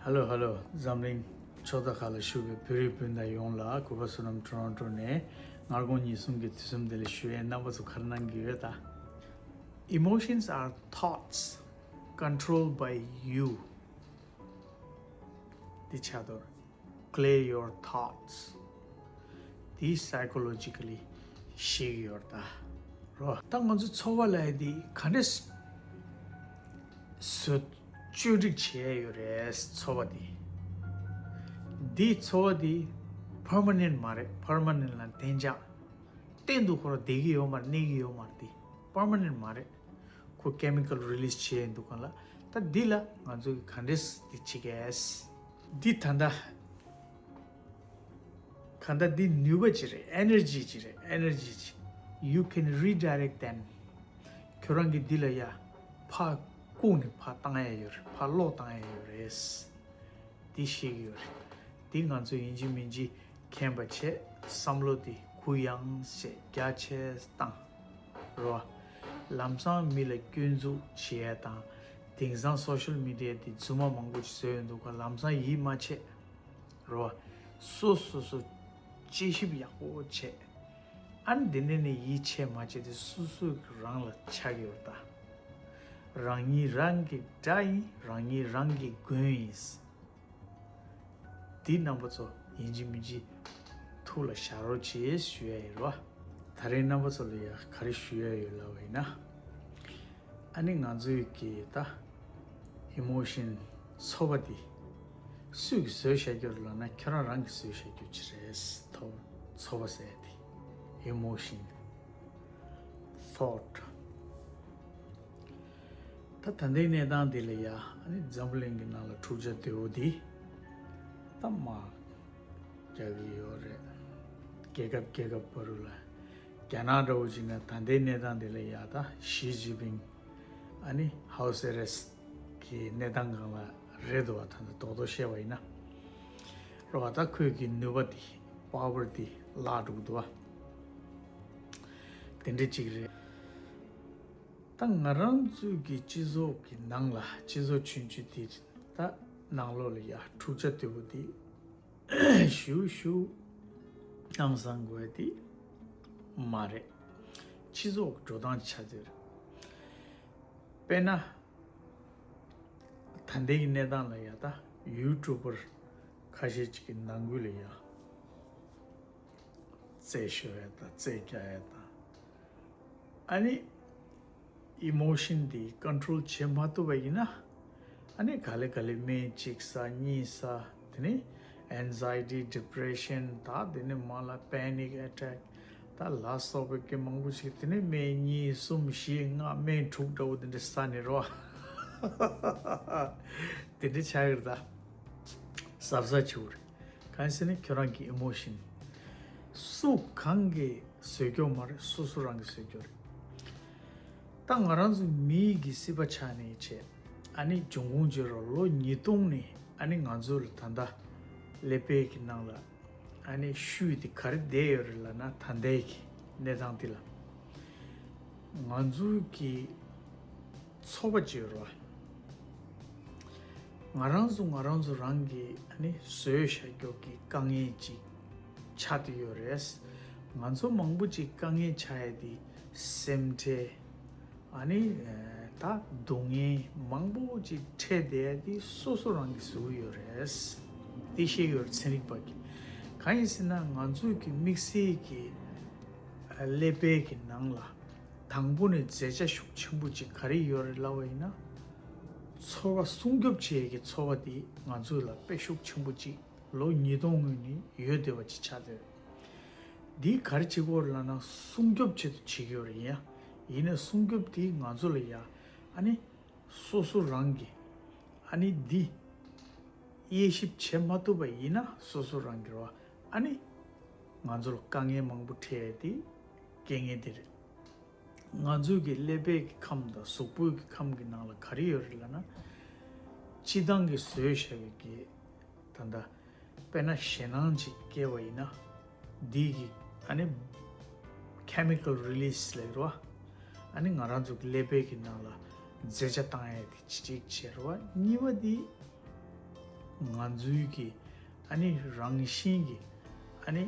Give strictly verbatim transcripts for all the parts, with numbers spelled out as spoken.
ཧ་ལོ་ཧ་ལོ། འཛམ་གླིང་ཕྱོགས་མཐའ་ཁག་ལ་བཞུགས་པའི་བོད་རིགས་སྤུན་ཟླ་ཡོངས་ལ་གུས་པ་བསོད་ནམས་Toronto་ནས་སྔ་དགོང་ཉིན་གསུམ་གྱི་དུས་གསུམ་བདེ་ལེགས་ཞུ་ཡས། རྣམ་པ་ཚོ་ག་རེ་གནང་གི་ཡོད་ད། Emotions are thoughts controlled by you. འདི་ཆགས་དོར། Clear your thoughts. འདི་psychologically ཤེས་ཀྱི་ཡོད་ད། རོ། ད་ང་ཚོ་ཚོར་བ་ལབ་ཡ་འདི་ག་འདྲས་བཟོ་བཅོས་སྒྲིག་བྱས་ཡོད་རེད། ཚོར་བ་འདི། འདི་ཚོར་བ་འདི་permanent མ་རེད། permanent ལ་གཏན་འཇགས། གཏན་དུ་ཁོ་རང་བསྡད་ཀྱི་ཡོད་མ་རེད། གནས་ཀྱི་ཡོད་མ་རེད། འདི་permanent མ་རེད། ཁོ་chemical release བྱས་ཡིན་འདུག་ག་ལ། ད་འདི་ལ་ང་ཚོ་གིས་ག་འདྲས་འདི་བྱེད་ཀྱི་ཡོད། འདི་ད་ལྟ་ག་ད་འདི་ནུས་པ་ཅིག་རེད། energy ཅིག་རེད། energy ཅིག You can redirect them. ཁྱོད་རང་གིས་འདི་ལ་ཡ་ཕར་བཀུག་ནས་ཕར་བཏང་ཡ་ཡོད་རེད། ཕར་སློག་བཏང་ཡ་ཡོད་རེད། འདི་ཤེས་ཀྱི་ཡོད་རེད། འདི་ང་ཚོ་ཡིན་གཅིག་མིན་གཅིག་མཁྱེན་པ་བྱས། བསམ་བློ་འདི་གུ་ཡངས་བྱས་རྒྱ་ཆེ་བཏང་། རོ། ལམ་སང་མི་ལ་སྐྱོན་འཛུགས་བྱེད་ཡ་དང་། དེང་སང་social media འདི་རྫུན་མ་མང་པོ་ཞིག་བཟོས་ཡོང་འདུག་ག་ལམ་སང་ཡིད་མ་ཆེས། རོ། སོ་སོ་སོ་དཔྱད་ཞིབ་ཡག་པོ་བྱས། ཨ་ནི་འདི་ནས་ནི་ཡིད་ཆེས་མ་བྱས་ཏེ་སོ་སོ་གི་རང་ལ་ཆགས་ཡོད་ད། རང་ཉིད་རང་གི་དགྲ་ཡིན། རང་ཉིད་རང་གི་མགོན་ཡིན། འདི་རྣམ་པ་ཚོ་ཡིན་གཅིག་མིན་གཅིག་ཐུགས་ལ་བཞག་རོགས་བྱེད་ཞུ་ཡ་ཡིན་རོ། ད་རེས་རྣམ་པ་ཚོ་ལ་ཡ་ག་རེ་ཞུ་ཡ་ཡོད་ལབ་པ་ཡིན་ན། ཨ་ནི་ང་ཚོའི་གི་ད་emotion ཚོར་བ་འདི་སུས་ཀྱིས་བཟོས་བཞག་རྒྱུ་རེད་ལབ་ན། ཁྱོད་རང་རང་གིས་བཟོས་བཞག་རྒྱུ་ཅིག་རེད། ཐོ་ཚོར་བ་ཟེར་ཡ་དེ་emotion, thought། ད་ད་ལྟའི་གནས་སྟངས་འདི་ལ་ཡ་ཨ་ནི་འཛམ་བུ་གླིང་གི་ནང་ལ་འཁྲུག་ཆ་དོད་པོ་འདི་ད་མར་རྒྱག་གི་ཡོད་རེད། རྒྱལ་ཁབ་རྒྱལ་ཁབ་བར་དུ་ལ། རྒྱ་ནག་འདྲ་བོ་ཅིག་ན་ད་ལྟའི་གནས་སྟངས་འདི་ལ་ཡ་ད་ཞི་ཅིན་ཕིང་ཨ་ནི་ཧའུ་སི་ཨེ་རེ་སི་གི་གནས་སྟངས་སྒང་ལ་རེད་འདུག་བ། ད་ལྟ་རྡོག་རྡོག་བཤད་པ་ཡིན་ན། རོ། ད་ཁོས་ཀྱི་ནུས་པ་འདི་power འདི་བརླག་འགྲོ་གི་འདུག་བ། དེ་འདྲ་ཅིག་རེད། ད་ང་རང་ཚོའི་གི་སྤྱི་ཚོགས་ཀྱི་ནང་ལ། སྤྱི་ཚོགས་ཆུང་ཆུང་དེ་ད་ནང་ལོགས་ལ་ཡ་འཁྲུག་ཆ་དོད་པོ་དེ་ཞུ་ཞུ་ཨང་སང་དགོས་དེ་མ་རེད། སྤྱི་ཚོགས་འགྲོ་སྟངས་ཆ་དེ་རེད། དཔེར་ན་ད་ལྟའི་གི་གནས་སྟངས་ལ་ཡ་ད་ཡུ་ཊུབ་པར་ཁ་ཤས་ཅིག་གི་ནང་ཁུལ་ལ་ཡ་རྩེད་ཤོར་ཡ་དང་རྩེད་རྒྱག་ཡ་དང་། ཨ་ནི་emotion འདི་control བྱེད་མ་ཐུབ་པ་ཡིན་ན། ཨ་ནི་ག་ལེ་ག་ལེ་སྨན་གཅིག་ཟ་གཉིས་ཟ། དེ་ནི་anxiety, depression ད་དེ་ནི་མ་ལ་panic attack ད་ལ་སོགས་པའི་གི་མང་པོ་ཞིག་དེ་ནི་སྨན་གཉིས་གསུམ་བཞི་ལྔ་སྨན་དྲུག་འདྲ་བོ་དེ་འདྲ་ཟ་ནི་རོ། དེ་འདྲ་ཆགས་ཀྱི་རེད་ད། གཟབ་གཟབ་བྱེད་དགོས་རེད། གང་ཡིན་ཟེར་ན་ཁྱོད་རང་གི་emotion སུ་གང་གིས་བཟོས་ཀྱོག་མ་རེད། སོ་སོ་རང་གིས་བཟོས་ཀྱོག་རེད། ད་ང་རང་ཚོ་མིའི་གི་སྲིད་པ་ཆགས་ནས་བྱས། ཨ་ནི་འབྱུང་ཁུངས་བརྗོད་རོགས། ལོ་ཉིས་སྟོང་ནས་ཨ་ནི་ང་ཚོ་ལ་ད་ལྟ་ཀླད་པའི་གི་ནང་ལ་ཨ་ནི་ཤུལ་དེ་ག་རེ་བསྡད་ཡོད་རེད་ལབ་ན། ད་ལྟའི་གི་གནས་སྟངས་དེ་ལ་ང་ཚོའི་གི་ཚོར་བ་ཅིག་ཡོད་རེད་བ། ང་རང་ཚོ་ང་རང་ཚོ་རང་གི་ཨ་ནི་བཟོས་བཞག་ཀྱོག་གི་དཀའ་ངལ་ཅིག་ཆགས་བསྡད་ཡོད་རེད། ང་ཚོ་མང་པོ་ཅིག་དཀའ་ངལ་ཆགས་ཡ་དེ་སེམས་ཁྲལ། ཨ་ནི་ད་སྡུག་བསྔལ་མང་པོ་ཅིག་འཕྲད་བསྡད་ཡ་དེ་སོ་སོ་རང་གིས་བཟོས་ཡོད་རེད། དེ་ཤེས་ཡོད་རེད། ཚན་རིག་པ་གིས། གང་ཡིན་ཟེར་ན་ང་ཚོའི་གི་དམིགས་བསལ་གྱི་ཀླད་པའི་གི་ནང་ལ་དང་པོ་ནས་མཛེས་ཆ་ཤུགས་ཆེན་པོ་ཅིག་ག་རེ་ཡོད་རེད་ལབ་པ་ཡིན་ན། ཚོར་བ་སྲུང་སྐྱོབ་བྱེད་ཡས་ཀྱི་ཚོར་བ་དེ་ང་ཚོ་ལ་དཔེ་ཤུགས་ཆེན་པོ་ཅིག་ལོ་ཉིས་སྟོང་སྔོན་ནས་ཡོད་བསྡད་པ་ཅིག་ཆགས་བསྡད། འདི་ག་རེ་བྱེད་དགོས་རེད་ལབ་ན་སྲུང་སྐྱོབ་ཆེད་དུ་བྱེད་ཀྱི་ཡོད་རེད། ཡིན་ཡང་ཡིན་ནའི་སྲུང་སྐྱོབ་དེ་ང་ཚོ་ལ་ཡ་ཨ་ནི་སོ་སོ་རང་གིས་ཨ་ནི་འདི་དབྱེ་ཞིབ་བྱེད་མ་ཐུབ་པ་ཡིན་ན། སོ་སོ་རང་གིས་རོ། ཨ་ནི་ང་ཚོ་ལ་དཀའ་ངལ་མང་པོ་འཕྲད་ཡས་དེ་རྐྱེན་ངན་དེ་རེད། ང་ཚོའི་གི་ཀླད་པའི་གི་ཁམས་དང་གཟུགས་པོའི་གི་ཁམས་ཀྱི་ནང་ལ་ག་རེ་ཡོད་རེད་ལབ་ན། སྤྱིར་བཏང་གི་བཟོས་བཞག་པའི་གི་ད་ལྟ་དཔེར་ན་ཞེད་སྣང་ཅིག་སྐྱེ་བ་ཡིན་ན། འདི་གི་ཨ་ནི་chemical release ལབ་རོ། ཨ་ནི་ང་རང་ཚོ་གི་ཀླད་པའི་གི་ནང་ལ་མཛེས་ཆ་བཏང་ཡས་དེ་གཅིག་བྱས་རོ། གཉིས་པ་འདི་ ང་ཚོའི་གི་ཨ་ནི་རང་བཞིན་གྱི་ཨ་ནི་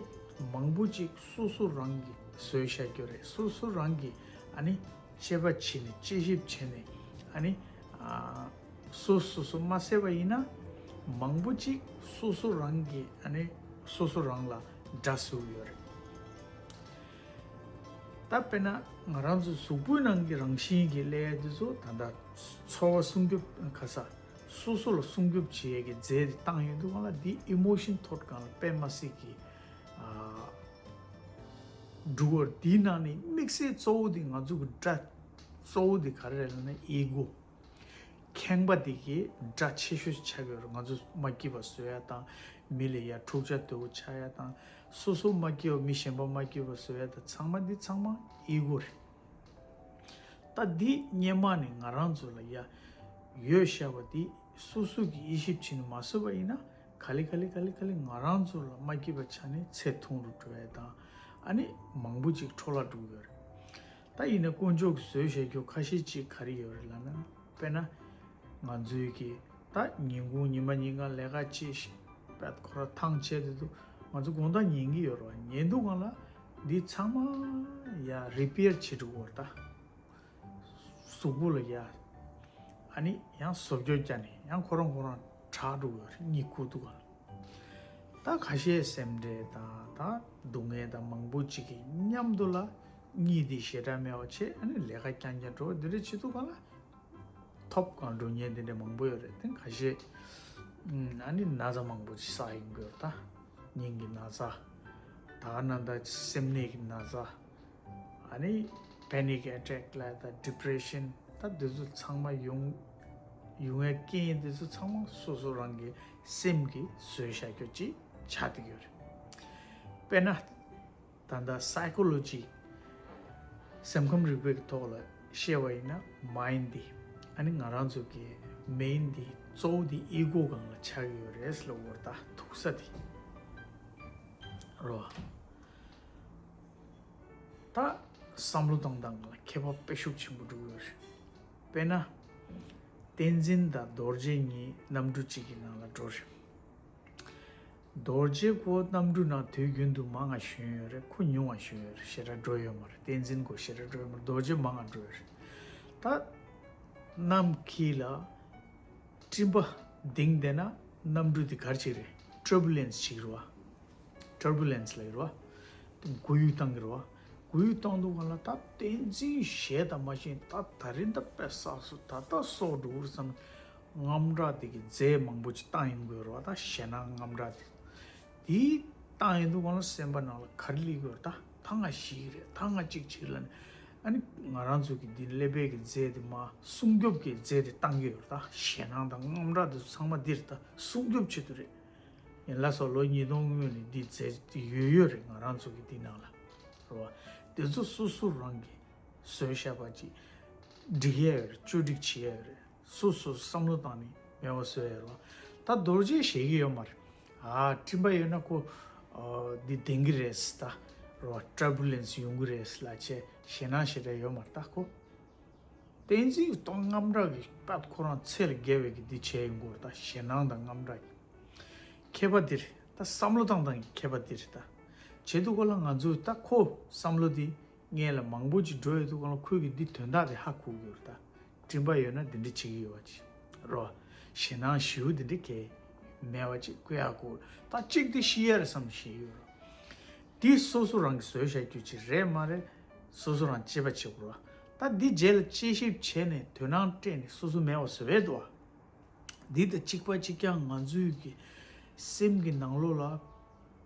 མང་པོ་ཅིག་སོ་སོ་རང་གིས་བཟོས་བཞག་རྒྱུ་རེད། སོ་སོ་རང་གིས་ཨ་ནི་དཔྱད་པ་བྱས་ནས་དཔྱད་ཞིབ་བྱས་ནས་ཨ་ནི་ཨ་སོ་སོ་སོ་མ་བསད་པ་ཡིན་ན་མང་པོ་ཅིག་སོ་སོ་རང་གིས་ཨ་ནི་སོ་སོ་རང་ལ་དགྲ་བཟོས་ཡོད་རེད། ད་དཔེར་ན་ང་རང་ཚོ་གཟུགས་པོའི་ནང་གི་རང་བཞིན་གྱི་ཀླད་དེ་ཚོ་ད་ལྟ་ཚོར་བ་སྲུང་སྐྱོབ་ག་ས་སོ་སོ་ལ་སྲུང་སྐྱོབ་བྱེད་ཡས་ཀྱི་རྫས་དེ་བཏང་ཡོད་འདུག་ག་ལ། འདི་ཨི་མོ་ཤན་ཐོད་སྒང་ལ་དཔེ་མ་སྲིད་ཀྱི་ཨ་འགྲོ་གི་ཡོད་རེད། འདིའི་ནང་ནས་དམིགས་བསལ་གཙོ་བོ་དེ་ང་ཚོ་གི་དགྲ་གཙོ་བོ་དེ་ག་རེ་རེད་ལབ་ན་ཨི་གོ། ཁེངས་པ་དེ་གི་དགྲ་ཆེ་ཤོས་ཆགས་ཡོད་རེད། ང་ཚོ་མ་སྐྱིད་པ་བཟོ་ཡ་དང་། མི་ལ་ཡ་འཁྲུག་ཆ་དོད་པོ་ཆགས་ཡ་དང་། སོ་སོ་མ་སྐྱིད་པ་མི་གཞན་པ་མ་སྐྱིད་པ་བཟོ་ཡ་དང་ཚང་མ་འདི་ཚང་མ་ཨི་གོ་རེད། ད་འདི་སྔོན་མ་ནས་ང་རང་ཚོ་ལ་ཡ་ཡོད་བཞག་པ་འདི་སོ་སོ་གིས་དབྱེ་ཞིབ་བྱས་ནས་མ་བཟོས་པ་ཡིན་ན་ག་ལེ་ག་ལེ་ག་ལེ་ག་ལེ་ང་རང་ཚོ་ལ་མ་སྐྱིད་པ་ཆགས་ནས་ཚེ་ཐུང་རུ་འགྲོ་ཡ་དང་། ཨ་ནི་མང་པོ་ཅིག་འཕྲོ་བརླག་འགྲོ་གི་ཡོད་རེད། ད་ཡིན་ན་དཀོན་མཆོག་གིས་བཟོས་བཞག་རྒྱུ་ཁ་ཤས་ཅིག་ག་རེ་ཡོད་རེད་ལབ་ན། དཔེར་ན་ང་ཚོའི་གི་ད་ཉིན་གུང་ཉི་མ་ཉིན་གང་ལས་ཀ་བྱེད་ཤ་པད་ཁོ་ར་ཐང་ཆད་དེ་འདུག་ང་ཚོ་དགོང་དག་ཉལ་གི་ཡོད་རེད་བ། ཉལ་དུས་སྒང་ལ་འདི་ཚང་མ་ཡ་རི་པེར་བྱེད་འགྲོ་གི་ཡོད་རེད་ད། གཟུགས་པོ་ལ་ཡ། ཨ་ནི་ཡང་བཟོ་བཅོས་བརྒྱབ་ནས་ཡང་ཁོ་རང་ཁོ་རང་དྲག་འགྲོ་གི་ཡོད་རེད་གཉིད་ཁུག་དུས་སྒང་ལ། ད་ཁ་ཤས་སེམས་ཁྲལ་དང་ད་སྡུག་བསྔལ་དང་མང་པོ་ཅིག་གི་མཉམ་དུ་ལ་གཉིད་དེ་ཞེ་དྲག་མེད་པ་བྱས། ཨ་ནི་ལས་ཀ་རྐྱང་རྐྱང་འགྲོ་འདི་འདྲ་བྱེད་དུས་སྒང་ལ་ཐོབ་གང་འགྲོ་མཁན་དེ་འདྲ་མང་པོ་ཡོད་རེད། དེ་ཁ་ཤས་ཨ་ནི་ན་ཚ་མང་པོ་ཅིག་བསགས་ཡོང་གི་ཡོད་རེད་ད། སྙིང་གི་ན་ཚ། ད་ག་ནང་ད་སེམས་ནད་ཀྱི་ན་ཚ། ཨ་ནི་panic attack ལབ་ད་depression ད་འདི་ཚོ་ཚང་མ་ཡོང་ཡོང་བའི་རྐྱེན་འདི་ཚོ་ཚང་མ་སོ་སོ་རང་གི་སེམས་ཀྱིས་བཟོས་བཞག་རྒྱུ་ཅིག་ཆགས་བསྡད་ཡོད་རེད། དཔེར་ན་ད་ལྟ་psychology སེམས་ཁམས་རིག་པའི་ཐོག་ལ་བཤད་པ་ཡིན་ན་mind འདི་ཨ་ནི་ང་རང་ཚོ་གི་main འདི་གཙོ་བོ་འདི་ego སྒང་ལ་ཆགས་ཡོད་རེད་ལབ་དགོས་རེད་ད། ཐུག་ས་འདི་རོ། ད་བསམ་བློ་བཏང་སྟངས་ལ་ཁྱད་པར་དཔེ་ཤུགས་ཆེན་པོ་འགྲོ་གི་ཡོད་རེད། དཔེར་ན། བསྟན་འཛིན་དང་རྡོ་རྗེ་གཉིས་གནམ་གྲུ་གཅིག་གི་ནང་ལ་འགྲོ་རེད། རྡོ་རྗེ་ཁོ་གནམ་གྲུ་ནང་དུས་རྒྱུན་དུ་མང་ང་ཞོན་ཡོད་རེད། ཁོ་ཉུང་ང་ཞོན་ཡོད་རེད། ཞེ་དྲག་འགྲོ་ཡོད་མ་རེད། བསྟན་འཛིན་ཁོ་ཞེ་དྲག་འགྲོ་ཡོད་མ་རེད། རྡོ་རྗེ་མང་ང་འགྲོ་ཡོད་རེད། ད་གནམ་འཁྱིལ་ལ་སྤྲིན་པ་ལྡིང་བསྡད་ན་གནམ་གྲུ་དེ་ག་རེ་བྱེད་རེད། turbulence བྱེད་ཀྱི་རེད་བ། turbulence ལབ་ཀྱི་རེད་བ། དེ་མགོ་གཡུག་བཏང་གི་རེད་བ། མགོ་གཡུག་བཏང་དུས་སྒང་ལ་ད་བསྟན་འཛིན་ཞེད་ད་མ་ཤེས། ད་ད་རིང་ད་དཔེ་བསགས་སོང་། ད་ད་སྲོག་འགྲོ་གི་རེད་བསམ། དངངས་སྐྲག་དེ་གི་རྫས་མང་པོ་ཅིག་བཏང་ཡོང་གི་ཡོད་རེད་བ། ད་ཞེད་སྣང་དངངས་སྐྲག་དེ། དེ་བཏང་ཡོང་དུས་སྒང་ལ་སེམས་པ་ནང་ལ་ག་རེ་སླེབས་ཀྱི་ཡོད་རེད། ད་ད་ང་ཤི་གི་རེད། ད་ང་གཅིག་བྱེད་ལབ་ནས། ཨ་ནི་ང་རང་ཚོ་གི་འདི་ཀླད་པའི་གི་རྫས་དེ་མར་སྲུང་སྐྱོབ་ཀྱི་རྫས་དེ་བཏང་གི་ཡོད་རེད། ད་ཞེད་སྣང་དང་དངངས་སྐྲག་དེ་ཚོ་ཚང་མ་འདི་རེད། ད་སྲུང་སྐྱོབ་ཆེད་དུ་རེད། ཡིན་ལ་སོགས་ལོ་ཉིས་སྟོང་སྔོན་ནས་འདི་རྫས་དེ་ཡོད་ཡོད་རེད། ང་རང་ཚོ་གི་འདི་ནང་ལ་རེད་བ། དེ་ཚོ་སོ་སོ་རང་གིས་བཟོས་བཞག་པ་ཅིག་འགྲིག་ཡ་ཡོད་རེད། བཅོས་སྒྲིག་བྱེད་ཡ་ཡོད་རེད། སོ་སོ་བསམ་བློ་བཏང་ནས་མེད་པ་བཟོ་ཡ་རེད་བ། ད་རྡོ་རྗེ་ཞེད་ཀྱི་ཡོད་མ་རེད། ཨ་སྤྲིན་པ་ཡོད་ན་ཁོ་ཨ་འདི་ལྡིང་གི་རེད་ད། རེད་བ། turbulence ཡོང་གི་རེད་ལབ་བྱས་ཞེད་སྣང་ཞེ་དྲག་ཡོད་མ་རེད་ད་ཁོ། བསྟན་འཛིན་གྱི་སྟོང་དངངས་སྐྲག་གི་པད་ཁོ་རང་ཚེ་ལས་བརྒལ་བའི་གི་འདི་བྱས་ཡོང་གི་ཡོད་རེད་ད། ཞེད་སྣང་དང་དངངས་སྐྲག་གི་ཁྱད་པར་འདི་རེད་ད། བསམ་བློ་བཏང་སྟངས་ཀྱི་ཁྱད་པར་འདི་རེད་ད། བྱེད་དུས་སྒང་ལ་ང་ཚོས་ད་ཁོ་བསམ་བློ་འདི་སྔོན་ལ་མང་པོ་ཅིག་འགྲོ་ཡོད་དུས་སྒང་ལ་ཁོས་གི་འདི་དོན་དག་དེ་ཧ་གོ་གི་ཡོད་རེད་ད། སྤྲིན་པ་ཡོད་ན་འདི་འདྲ་བྱེད་ཀྱི་ཡོད་པ་ཅིག་རོ། ཞེད་སྣང་ཞེ་པོ་འདི་འདྲ་གས་མེད་པ་ཅིག་དགོས་ཡ་གོ། ད་གཅིག་དེ་ཤི་ཡ་རེད་བསམ་ཤི་ཡོད་རོ། འདི་སོ་སོ་རང་གིས་བཟོས་བཞག་རྒྱུ་ཅིག་རེད་མ་རེད། སོ་སོ་རང་དཔྱད་པ་བྱེད་དགོས་རོ། ད་འདི་རྗེས་ལ་དཔྱད་ཞིབ་བྱས་ནས་དོ་སྣང་སྤྲད་ནས་སོ་སོ་མེད་པ་བཟོ་བས་འདུག་བ། འདི་དང་གཅིག་པ་གཅིག་རྐྱང་ང་ཚོའི་གི་སེམས་ཀྱི་ནང་ལོགས་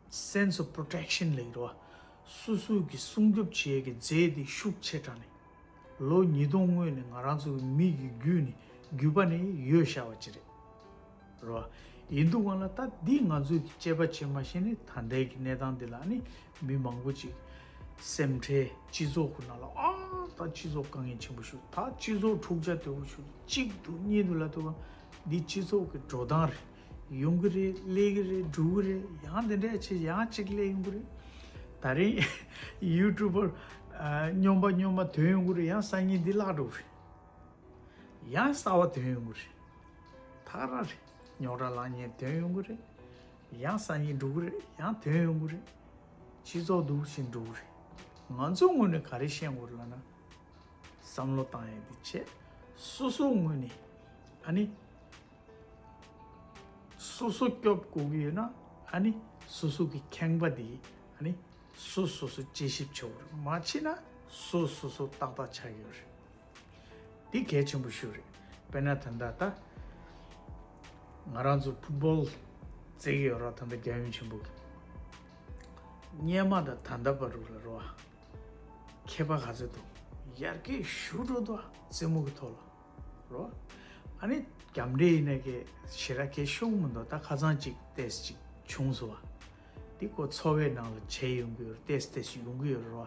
ལ་sense of protection ལབ་ཀྱི་རེད་བ། སོ་སོའི་གི་སྲུང་སྐྱོབ་བྱེད་ཡས་ཀྱི་རྫས་དེ་ཤུགས་ཆེ་དྲགས་ནས་ལོ་ཉིས་སྟོང་སྔོན་ནས་ང་རང་ཚོ་གི་མི་གི་རྒྱུད་ནས་རྒྱུད་པ་ནས་ཡོད་བཞག་པ་ཅིག་རེད། རེད་བ། ཡིན་དུས་སྒང་ལ་ད་འདི་ང་ཚོས་ཀྱི་དཔྱད་པ་བྱེད་མ་ཤེས་ནས་ད་ལྟའི་གི་གནས་སྟངས་འདི་ལ་ནི་མི་མང་པོ་ཅིག་སེམས་ཁྲལ། སྤྱི་ཚོགས་ཁོ་ན་ལ་ཨ་ད་སྤྱི་ཚོགས་དཀའ་ངལ་ཆེན་པོ་ཞིག་ད་སྤྱི་ཚོགས་འཁྲུག་ཆ་དོད་པོ་ཞིག་གཅིག་ཏུ་གཉིས་ཏུ་ལ་ཐུག་པ་འདི་སྤྱི་ཚོགས་ཀྱི་འགྲོ་སྟངས་རེད། ཡོང་གི་རེད། སླེབས་ཀྱི་རེད། འགྲོ་གི་རེད། ཡང་འདི་འདྲ་བྱས་ཡང་གཅིག་སླེབས་ཡོང་གི་རེད། ད་རིང་ཡུ་ཊུབ་པར་སྨྱོན་པ་སྨྱོན་པ་ཐོན་ཡོང་གི་རེད། ཡང་སང་ཉིན་འདི་བརླག་འགྲོ་གི་རེད། ཡང་གསར་པ་ཐོན་ཡོང་གི་རེད། ཐག་ར་རེད། རྙོག་དྲ་ལངས་ཉེན་ཐོན་ཡོང་གི་རེད། ཡང་སང་ཉིན་འགྲོ་གི་རེད། ཡང་ཐོན་ཡོང་གི་རེད། སྤྱི་ཚོགས་འདུག་བཞིན་འགྲོ་གི་རེད། ང་ཚོ་ངོས་ནས་ག་རེ་ཤེས་དགོས་རེད་ལབ་ན། བསམ་བློ་བཏང་ཡས་དེ་བྱས། སོ་སོ་ངོས་ནས་ཨ་ནི། སོ་སོ་སྐྱོབ་དགོས་ཀྱི་ཡོད་ན། ཨ་ནི། སོ་སོ་གི་ཁེངས་པ་དེ། ཨ་ནི། སོ་སོ་སོ་དཔྱད་ཞིབ་བྱེད་དགོས་རེད། མ་བྱེད་ན་སོ་སོ་སོ་ཏག་ཏག་ཆགས་ཀྱི་ཡོད་རེད། འདི་གལ་ཆེན་པོ་ཞིག་རེད། དཔེར་ན་ད་ལྟ་ད། ང་རང་ཚོ་ཕུཊ་བོལ་རྩེ་གི་ཡོད་ར། ད་ལྟ་རྒྱལ་ཡུམ་ཆེན་པོ་གི། སྔོན་མ་དང་ད་ལྟ་བར་དུ་ལ་རོ། ཁྱད་པར་ག་ཚོད་འདུག་ཡར་རྒྱས་ཞུ་འགྲོ་འདུག་རྩེད་མོ་གི་ཐོག་ལ་རོ། ཨ་ནི་རྒྱབ་འདྲེ་ཡིན་ན་ཀྱེ་ཞེ་དྲག་གལ་ཤོང་མི་འདུག་ད་ཁ་སང་ཅིག་ཏེས་ཅིག་བྱུང་སོང་བ། འདི་ཁོ་འཚོ་བའི་ནང་ལ་བྱས་ཡོང་གི་ཡོད་རེད། ཏེས་ཏེས་ཡོང་གི་ཡོད་རེད་རོ།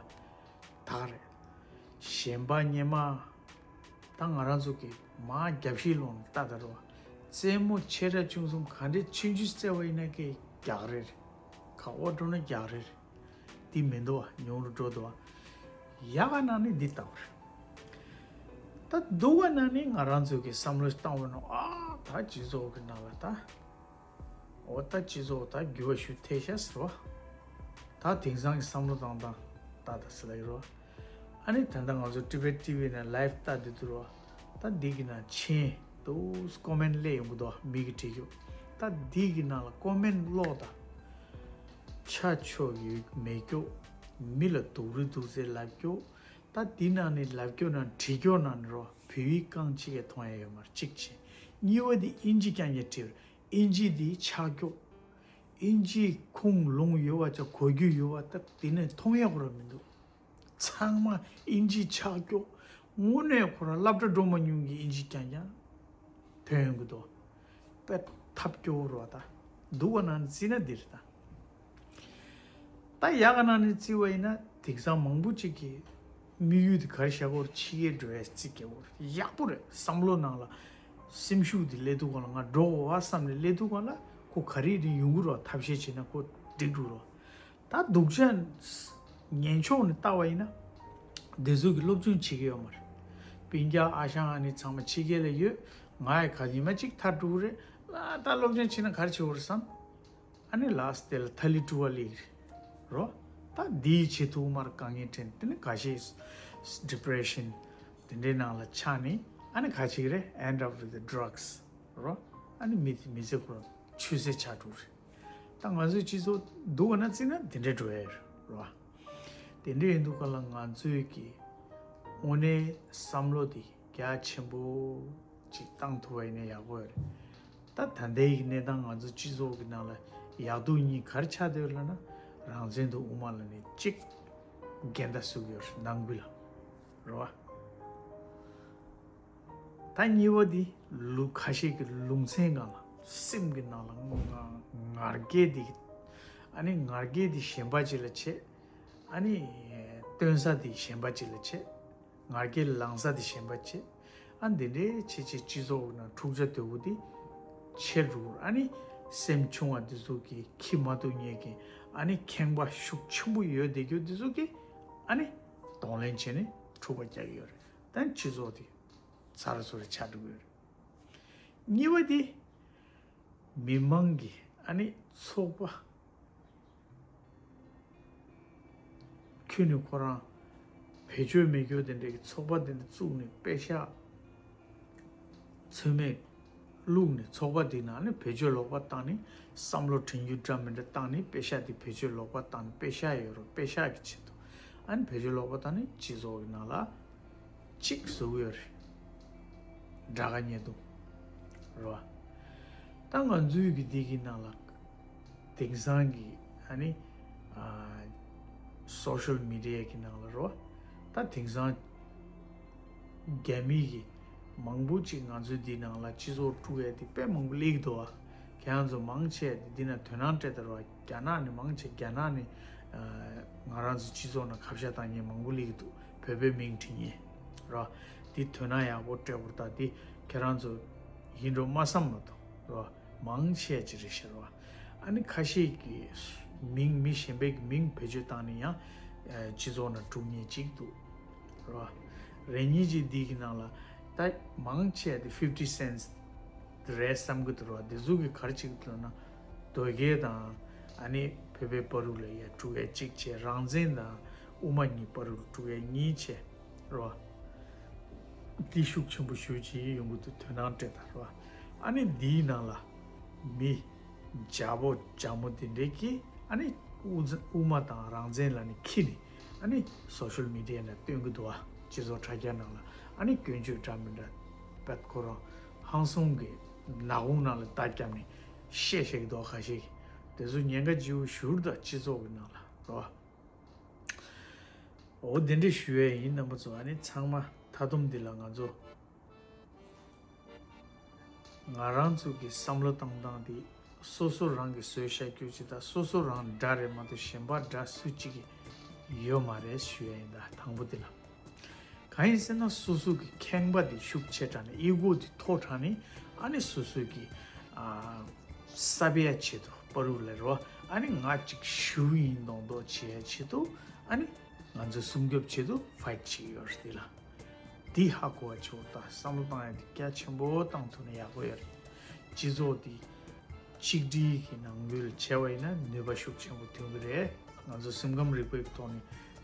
ད་ག་རེད། གཞན་པ་སྔོན་མ། ད་ང་རང་ཚོ་གི་མ་རྒྱབ་ཤིག་ལོང་ལྟ་ད་རོ། རྩེད་མོ་ཆེ་ཕྲ་ཆུང་གསུམ་ག་འདྲའི་ཆུང་ཆུང་རྩེ་བ་ཡིན་ན་ཀྱེ་རྒྱག་རེད། ག་བ་འགྲོ་ན་རྒྱག་རེད། འདི་མི་འདུག་བ། ཉུང་རུ་འགྲོ་འདུག་བ། ཡག་ག་ནང་ནས་འདི་ལྟ་བུ་རེད། ད་སྡུག་ག་ནང་ནས་ང་རང་ཚོ་གི་བསམ་བློ་བཏང་བ་ནང་ཨ་ད་སྤྱི་ཚོགས་ཀྱི་ནང་ལ་ད། འོ་ད་སྤྱི་ཚོགས་ད་འགྱུར་བ་ཞིག་ཐེབས་ཤག་ཟེར་བ། ད་དེང་སང་གི་བསམ་བློ་བཏང་སྟངས་ད་ད་ཟེར་ལ་ཡོད་རོ། ཨ་ནི་ད་ལྟ་ང་ཚོ་ཊི་བེཊ་ཊི་ཝི་ནས་ལའེབ་ལྟ་དེ་འདུག་རོ། ད་འདི་གི་ནང་མཆན་དུ་ཀོ་མེན་ཊི་སླེབས་ཡོང་གི་འདུག་མི་གི་བྲིས་རྒྱུ། ད་འདི་གི་ནང་ལ་ཀོ་མེན་ཊི་ཀློག་ད། ཆ་ཆོ་ཡོད་མེད་སྐྱོ། མི་ལ་སྡུག་རུས་སྡུག་ཚེ་ལབ་སྐྱོ། ད་འདི་ནང་ནས་ལབ་སྐྱོ་ནང་བྲིས་སྐྱོ་ནང་ནས་རོ། བོད་ཡིག་རྐང་གཅིག་གི་མཐོང་ཡ་ཡོད་མ་རེད། གཅིག་བྱས། གཉིས་པ་འདི་ཨིན་ཇི་རྐྱང་རྐྱང་བྲིས། ཨིན་ཇི་འདི་ཆག་སྐྱོ། ཨིན་ཇི་ཁུངས་ལུང་ཡོད་པ་ཅག་གོ་རྒྱུ་ཡོད་པ་ད་འདི་ནས་མཐོང་ཡ་ཁོ་ར་མི་འདུག་ཚང་མ་ཨིན་ཇི་ཆག་སྐྱོ། དངོས་གནས་ཁོ་ར་སློབ་གྲྭ་འགྲོ་མ་མྱོང་གི་ཨིན་ཇི་རྐྱང་རྐྱང་ཐོན་ཡོང་གི་འདུག་དཔེ་ཐབས་སྐྱོ་བོ་རོ། ད་སྡུག་པ་ནང་ནས་བརྩིས་ན་འདིར་ད། ད་ཡག་ག་ནང་ནས་བརྩི་བ་ཡིན་ན་དེང་སང་མང་པོ་ཅིག་གི་དམིགས་ཡུལ་དེ་ག་རེ་བཞག་གོ་རེད། ཕྱི་རྒྱལ་འགྲོ་ཡ་རྩིས་རྒྱག་གོ་རེད། ཡག་པོ་རེད། བསམ་བློ་ནང་ལ་སེམས་ཤུགས་དེ་སླེབས་དུས་སྒང་ལ་ང་འགྲོ་དགོས་བ་བསམ་ནས་སླེབས་དུས་སྒང་ལ་ཁོ་ག་རེ་རེད་ཡོང་གི་རོ། ཐབས་ཤེས་བྱས་ན་ཁོ་འགྲིག་འགྲོ་རོ། ད་སྡུག་ཅག་ངན་ཕྱོགས་ནས་ལྟ་བ་ཡིན་ན། དེ་ཚོ་གི་སློབ་སྦྱོང་བྱེད་ཀྱི་ཡོད་མ་རེད། སྤུན་ཀྱག་ཨ་ཞང་ཨ་ནེ་ཚང་མ་ཕྱི་རྒྱལ་ལ་ཡོད། ང་ཡི་ག་ཉི་མ་གཅིག་ཐར་འགྲོ་གི་རེད། ཨ་ད་སློབ་སྦྱོང་བྱེད་ན་ག་རེ་བྱེད་དགོས་རེད་བསམ། ཨ་ནི་ལ་སྟེ་ལ་ཐ་ལི་ཀྲུ་བ་ལི་རོ། ད་འདིའི་ཆེད་དུ་མར་དཀའ་ངལ་འཕྲད་དེ་ནི་ཁ་ཤས་ཌི་པི་རེ་ཤན་དེ་འདྲའི་ནང་ལ་ཆགས་ནས། ཨ་ནི་ག་ཅིག་རེད། end up with the drugs རོ། ཨ་ནི་མི་མི་ཚེ་ཁོ་རང་ཆུད་ཟོས་ཆགས་འགྲོ་རེད། ད་ང་ཚོའི་སྤྱི་ཚོགས་སྡུག་ག་ན་བརྩིས་ན་དེ་འདྲ་འགྲོ་ཡ་རེད་རོ། དེ་འདྲ་ཡིན་དུས་སྒང་ལ་ང་ཚོའི་གི་དངོས་གནས་བསམ་བློ་དེ་རྒྱ་ཆེན་པོ་ཅིག་བཏང་ཐུབ་པ་ཡིན་ན་ཡག་པོ་ཡོད་རེད། ད་ད་ལྟའི་གི་གནས་སྟངས་ང་ཚོ་སྤྱི་ཚོགས་ཀྱི་ནང་ལ་ཡག་སྡུག་གཉིས་ག་རེ་ཆགས་བསྡད་ཡོད་ལབ་ན། རང་བཙན་དང་དབུ་མ་ལ་ནི་གཅིག་འགལ་ཟླ་བཟོ་གི་ཡོད་རེད། ནང་ཁུལ་ལ་རེད་བ། ད་གཉིས་པ་འདི་ལུ་ཁ་ཤས་ཀྱི་ལུང་ཚན་སྒང་ལ་སེམས་ཀྱི་ནང་ལ་ང་ང་ང་རྒྱལ་འདི། ཨ་ནི་ང་རྒྱལ་འདི་གཞན་པ་ཅིག་ལ་བྱེད། ཨ་ནི་སྟོན་ས་འདི་གཞན་པ་ཅིག་ལ་བྱེད། ང་རྒྱལ་ལངས་ས་འདི་གཞན་པ་བྱེད། ཨ་འདི་འདྲའི་བྱེད་བྱེད་སྤྱི་ཚོགས་ནང་འཁྲུག་ཆ་དོད་པོ་འདི་ཆེ་རུ། ཨ་ནི་སེམས་ཆུང་བ་འདི་ཚོ་གི་ཁྱི་མ་གཏོགས་ཉེས་ཀྱི། ཨ་ནི་ཁེངས་པ་ཤུགས་ཆེན་པོ་ཡོད་བསྡད་རྒྱུ་འདི་ཚོ་གི་ཨ་ནི་གདོང་ལེན་བྱས་ནས་འཁྲུག་པ་རྒྱག་གི་ཡོད་རེད། ད་སྤྱི་ཚོགས་དེ་ཚ་ར་ཚུར་ར་ཆགས་འགྲོ་གི་ཡོད་རེད། གཉིས་པ་དེ་མི་མང་གི་ཨ་ནི་ཚོགས་པ་ཁྱོན་ནས་ཁོ་རང་བེད་སྤྱོད་མེད་རྒྱུ་དེ་འདྲའི་ཚོགས་པ་དེ་འདྲ་བཙུགས་ནས་པེ་ཤག་ཚོད་མེད་བླུགས་ནས། ཚོགས་པ་དེ་ནང་ནས་བེད་སྤྱོད་ལོག་པ་བཏང་ནས། བསམ་བློ་དྲན་རྒྱུ་འདྲ་མི་འདྲ་བཏང་ནས། པེ་ཤག་དེ་བེད་སྤྱོད་ལོག་པ་བཏང་ནས། པེ་ཤག་ཡོད་རུང་པེ་ཤག་གི་ཆེད་དུ། ཨ་ནི་བེད་སྤྱོད་ལོག་པ་བཏང་ནས་སྤྱི་ཚོགས་ཀྱི་ནང་ལ་གཅིག་བཟོ་གི་ཡོད་རེད། དགྲ་དགའ་གཉེན་སྡུག་རེད་བ། ད་ང་ཚོའི་གི་འདི་གི་ནང་ལ་དེང་སང་གི་ཨ་ནི་ཨ་སོ་ཤལ་མི་ཌི་ཡ་གི་ནང་ལ་རེད་བ། ད་དེང་སང་རྒྱ་མི་གི་མང་པོ་ཅིག་ང་ཚོའི་འདི་ནང་ལ་སྤྱི་ཚོགས་དཀྲུག་ཡ་དེ་དཔེ་མང་པོ་སླེབས་ཀྱི་འདུག་བ། ཁྱེད་རང་ཚོ་མང་ཆེ་འདི་ན་དོ་སྣང་སྤྲད་དེ་རོ། རྒྱ་ནག་ནས་མང་ཆེ་རྒྱ་ནག་ནས་ཨ་ང་རང་ཚོ་སྤྱི་ཚོགས་ནང་ཁ་བཤད་བཏང་མཁན་མང་པོ་སླེབས་ཀྱི་འདུག་བོད་པའི་མིང་བྲིས་མཁན་རོ། འདི་དོ་སྣང་ཡག་པོ་སྤྲད་དགོས། ད་འདི་ཁྱེད་རང་ཚོ་ཡིན་འགྲོ་མ་བསམ་མ་གཏོགས་རོ། མང་ཆེ་ཅིག་རེད་ཤག་རོ། ཨ་ནི་ཁ་ཤས་ཀྱིས་མིང་མི་གཞན་པའི་གི་མིང་བེད་སྤྱོད་བཏང་ནས་ཡང་ཨ་སྤྱི་ཚོགས་ནང་དཀྲུག་མཁན་ཅིག་འདུག་རོ། རེ་གཉིས་ཅིག་འདི་གི་ནང་ལ་ད་མང་ཆེ་དེ་ཕིབ་ཊི་སེན་ཊི་ རེད་བསམ་གི་འདུག་རོ། འདི་ཚོ་གི་ག་རེ་བྱེད་ཀྱི་འདུག་ལབ་ན། དོལ་རྒྱལ་དང་ཨ་ནི་བོད་པའི་བར་དུ་ལ་ཡ་འཁྲུག་ཡ་གཅིག་བྱས། རང་བཙན་དང་དབུ་མ་གཉིས་བར་དུ་འཁྲུག་ཡ་གཉིས་བྱས་རོ། འདི་ཤུགས་ཆེན་པོ་ཞེ་ཅིག་ཡོང་གི་འདུག་དོ་སྣང་སྤྲད་དང་རོ། ཨ་ནི་འདིའི་ནང་ལ་མི་རྒྱ་པོ་རྒྱ་མོ་འདི་འདྲས་ཀྱིས་ཨ་ནི་དབུ་དབུ་མ་དང་རང་བཙན་ལབ་ནས་ཁྱེར་ནས་ཨ་ནི་སོ་ཤལ་མི་ཌི་ཡ་ནང་སྟོན་གྱི་འདུག་བ། སྤྱི་ཚོགས་དྲ་རྒྱ་ནང་ལ་ཨ་ནི་སྐྱོན་བརྗོད་འདྲ་མི་འདྲ་བད་ཁོ་རང་ཧང་སང་གི་ནག་ཁུང་ནང་ལ་རྟ་བརྒྱབ་ནས་བཤད་བཤད་ཀྱི་འདུག་ཁ་ཤས་ཀྱིས། དེ་ཚོ་ཉེན་ཁ་ལྗིད་པོ་ཞེ་དྲག་སྤྱི་ཚོགས་ཀྱི་ནང་ལ་རོ། འོ་དེ་འདྲས་ཞུ་ཡས་ཡིན། རྣམ་པ་ཚོ་ཨ་ནི་ཚང་མ་མཐའ་སྡོམ་འདི་ལ་ང་ཚོ་ང་རང་ཚོ་གི་བསམ་བློ་བཏང་སྟངས་དེ་སོ་སོ་རང་གིས་བཟོས་བཞག་རྒྱུ་ཅིག་དང་། སོ་སོ་རང་འདྲ་རེད་མ་གཏོགས་གཞན་པ་འདྲ་སུ་གཅིག་གི་ཡོད་མ་རེད་ཞུ་ཡ་ཡིན་ད། དང་པོ་དེ་ལ། གང་ཡིན་ཟེར་ན་སོ་སོ་གི་ཁེངས་པ་དེ་ཤུགས་ཆེ་དྲགས་ནས། ཨི་གོ་དེ་མཐོ་དྲགས་ནས། ཨ་ནི་སོ་སོ་གི་ཨ་གསབ་ཡ་ཆེད་དུ་བར་དུ་ལ་རོ། ཨ་ནི་ང་གཅིག་ཞུ་ཡིན་མདོག་མདོག་བྱེད་ཡ་ཆེད་དུ། ཨ་ནི་ང་ཚོ་སྲུང་སྐྱོབ་ཆེད་དུ་ཕའིཊ་བྱེད་ཀྱི་ཡོད་རེད་དེ་ལ། འདི་ཧ་གོ་བ་བྱེད་དགོས། ད་བསམ་བློ་བཏང་ཡ་དེ་རྒྱ་ཆེན་པོ་བཏང་ཐུབ་ན་ཡག་པོ་ཡོད་རེད། སྤྱི་ཚོགས་འདི་གཅིག་སྒྲིལ་གྱི་ནང་ཁུལ་བྱས་པ་ཡིན་ན་ནུས་པ་ཤུགས་ཆེན་པོ་ཐོན་གྱི་རེད། ང་ཚོ་སེམས་ཁམས་རིག་པའི་ཐོག་ནས་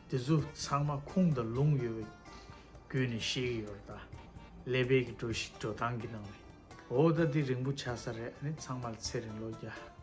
འདི་ཚོ་ཚང་མ་ཁུངས་དང་ལུང་ཡོད་པའི་སྒོ་ནས་ཤེས་ཀྱི་ཡོད་རེད། ད་ཀླད་པའི་གི་འགྲོ་གཞི་འགྲོ་སྟངས་ཀྱི་ནང་ནས། འོ་ད་འདི་རིང་པོ་ཆགས་ས་རེད། ཨ་ནི་ཚང་མ་ལ་ཚེ་རིང་ལོ་བརྒྱ།